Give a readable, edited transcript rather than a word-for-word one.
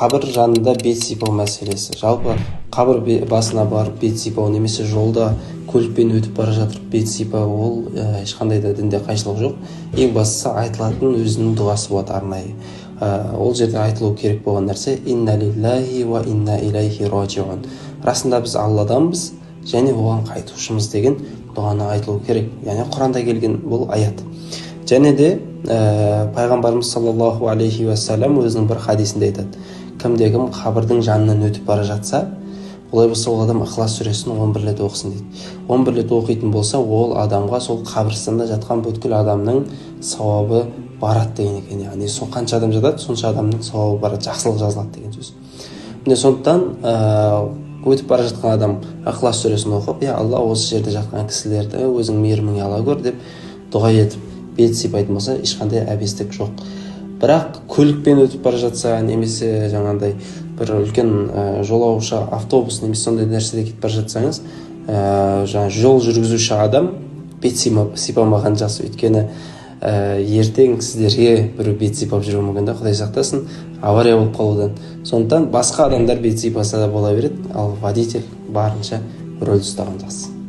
Қабір жанында бет сипау мәселесі. Жалпы қабір басына барып бет сипау немесе жолда көлікпен өтіп бара жатып бет сипау, ол ешқандай да дінде қайшылық жоқ. Ең бастысы, айтылатын өзінің дұғасы болады арнайы. Ол жерде айтылу керек болған нәрсе: «Инна лиллахи уа инна илайхи рожиун», расында біз Алладанбыз және оған қайтушымыз деген дұғаны айтылу керек. Яғни Құранда келген бұл аят. Және де пайғамбарымыз саллаллаху алейхи уассалам өзінің бір хадисінде айтады: кімде кім қабірдің жанынан өтіп бара жатса, олай болса, ол адам Ықылас сүресін 11 рет оқысын дейді. 11 рет оқитын болса, ол адамға сол қабірстанда жатқан бүткіл адамның сауабы барады деген екен. Яғни сол қанша адам жатады, сонша адамның сауабы барады, жақсылық жазылады деген сөз. Міне, сондықтан өтіп бара жатқан адам Ықылас сүресін оқып, «Я Алла, осы жерде жатқан кісілерді өзің мейіріміңе ала көр» деп дұға етіп, бет сипайтын болса, ешқандай әбестік жоқ. Бірақ көлікпен өтіп бара жатса немесе жаңағындай бір үлкен жолаушы автобус немесе сондай нәрседе кетіп бара жатсаңыз, жаңа жол жүргізуші адам бет сипамаған жақсы. Өйткені ертең сіздерге біреу бет сипап жүруі мүмкін да, құдай сақтасын авария болып қалудан. Сондықтан басқа адамдар бет сипаса да бола береді, ал водитель барынша рөлді ұстаған жақсы.